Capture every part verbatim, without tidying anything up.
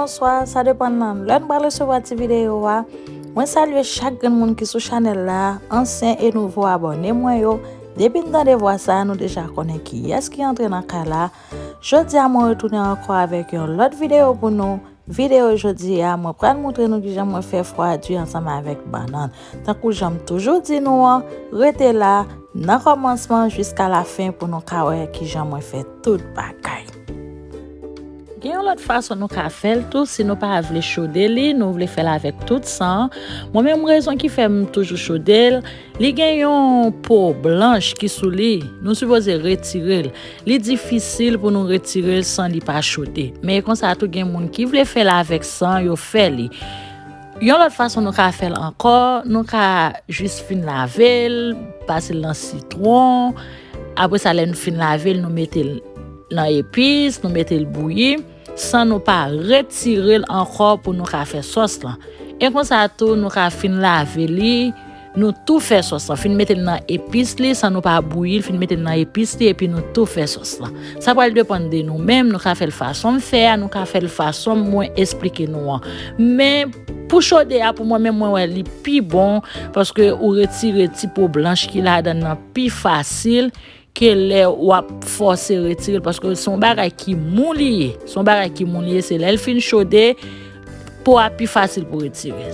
Bonswa, sa depann nan lè n pral resevwa ti videyo a. Mwen salye chak grenn moun ki sou chanèl la, ansyen e nouvo abòne mwen yo. Depi n tande vwa sa, nou deja konnen kiyès ki antre nan kay la. Jodi a, mwen retounen ankò avèk yon lòt videyo pou nou. Videyo jodi a, mwen pral montre nou kijan mwen fè fwadwi ansanm avèk bannann. Tankou jan m toujou di nou an, rete la nan kòmansman jiska lafen pou nou ka wè kijan mwen fè tout bagay. Gen yon lòt fason nou ka fè l tou, si nou pa vle chode li, nou vle fè l avèk tout san. Mwen menm, rezon ki fè m toujou chode l, li gen yon po blanch ki sou li, nou sipoze retire l. Li difisil pou nou retire l san li pa chode. Men e konsa tou, gen moun ki vle fè l avèk san, yo fè li. Yon lòt fason nou ka fè l ankò, nou ka jis fin lave l, pase l nan sitwon. Apre sa, lè nou fin lave l, nou mete l nan epis, nou mete l bouyi, san nou pa retire l ankò pou nou ka fè sòs lan. E konsa tou, nou ka fin lave li, nou tou fè sòs lan. Fin mete l nan epis li, san nou pa bouyi l, fin mete l nan epis li, epi nou tou fè sòs lan. Sa pral depann de nou menm, nou ka fè l fason m fè a, nou ka fè l fason mwen esplike nou an. Men, pou chode a, pou mwen menm, mwen wè li pi bon, paske ou retire ti po blanch ki ladan nan pi fasil ke lè w ap fòse retire l, paske se yon bagay ki mou li ye. Se yon bagay ki mou li ye, se lè l fin chode, po a pi fasil pou retire.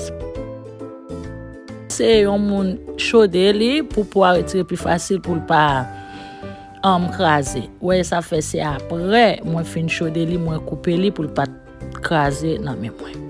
Se yon moun chode li pou po a retire pi fasil, pou l pa, um, kraze. Ou wè sa fè, se apre mwen fin chode li, mwen koupe li pou l pa t kraze nan men mwen.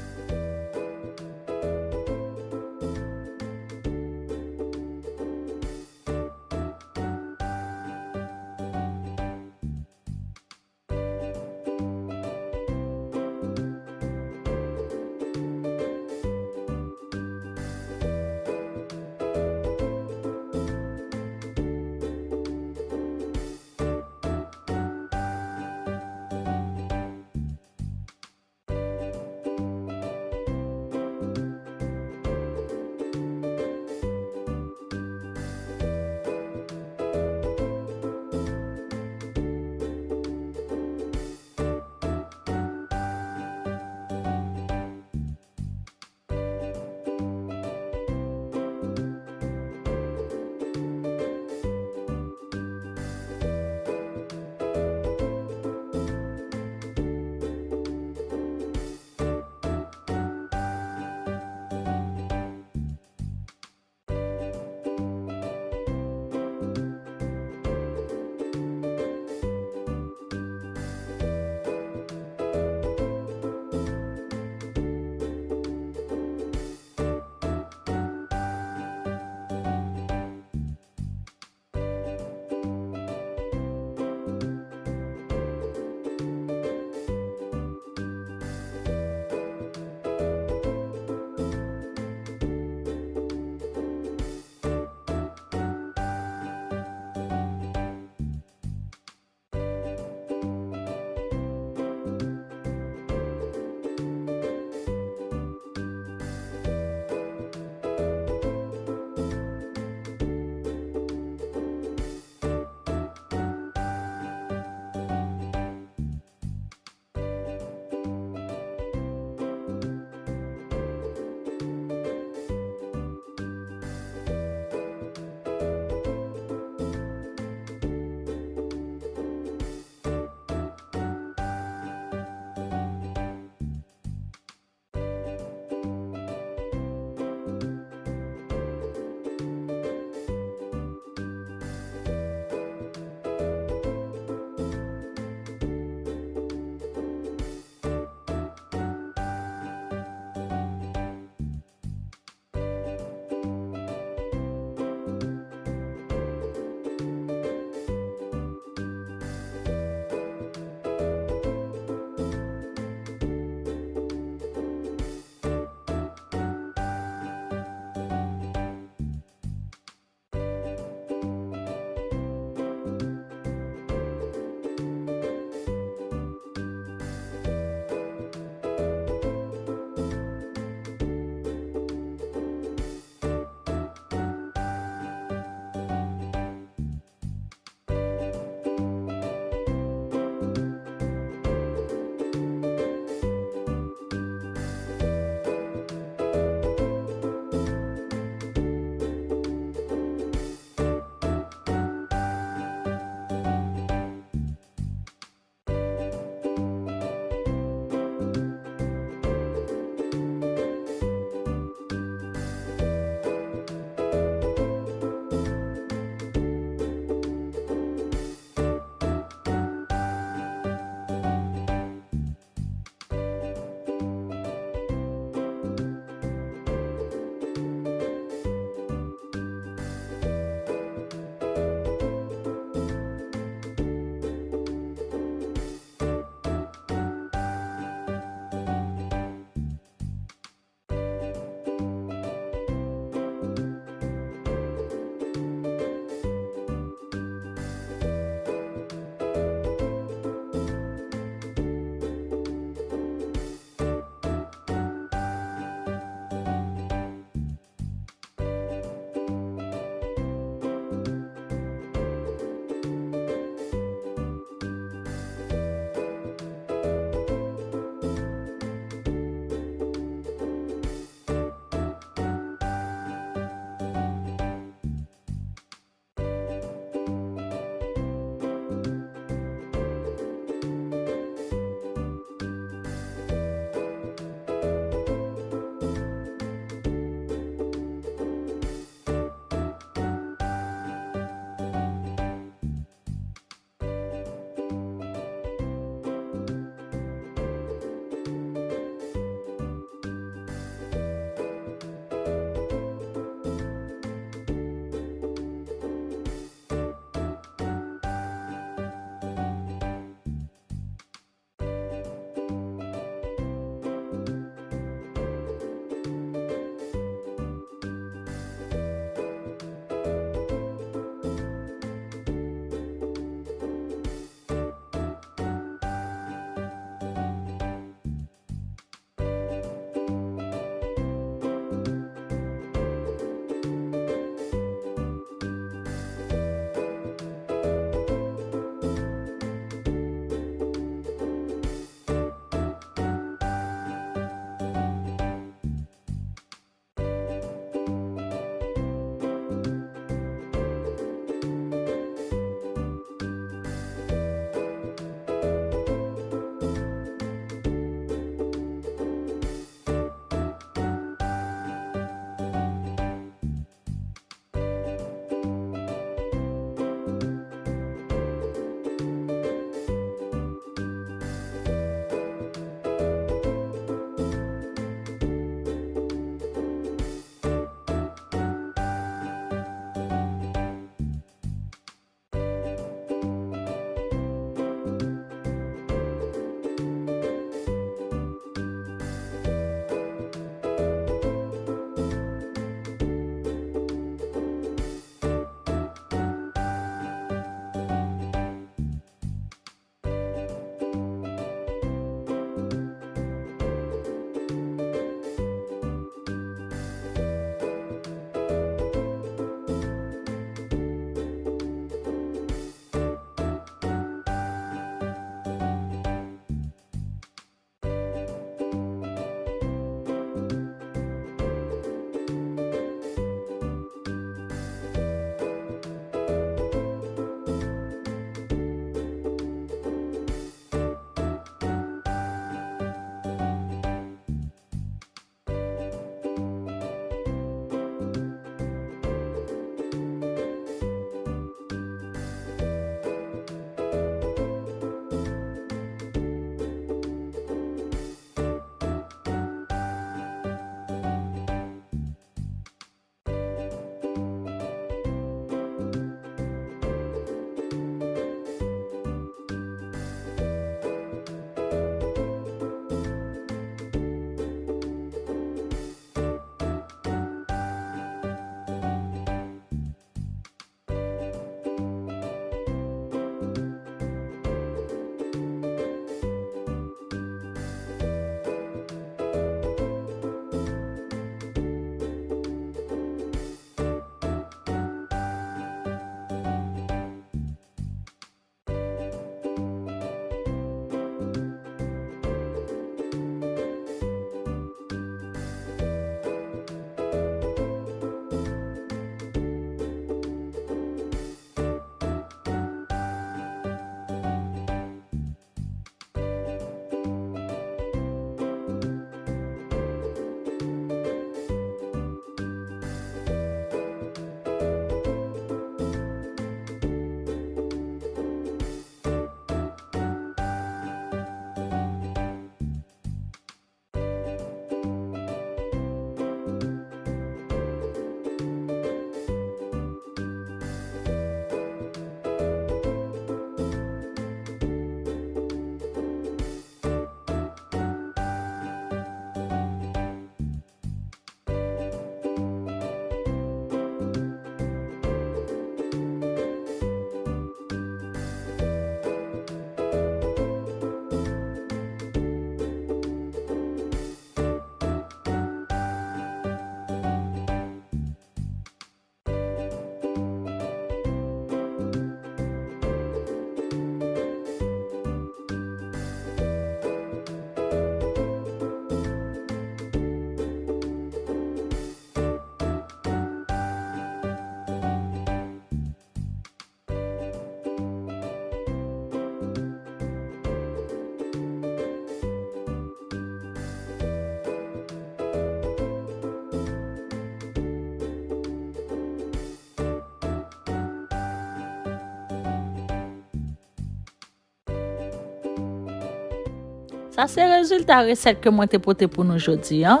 Sa se rezilta resèt ke mwen te pote pou nou jodi an.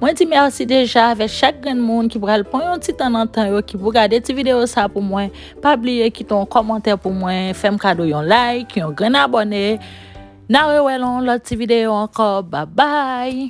Mwen di mèsi deja avèk chak grenn moun ki pral pran yon ti tan nan tan yo ki pou gade ti videyo sa pou mwen. Pa bliye kite yon kòmantè pou mwen, fè m kado yon like, yon grenn abòne. N a rewè nan yon lòt ti videyo ankò. Babay!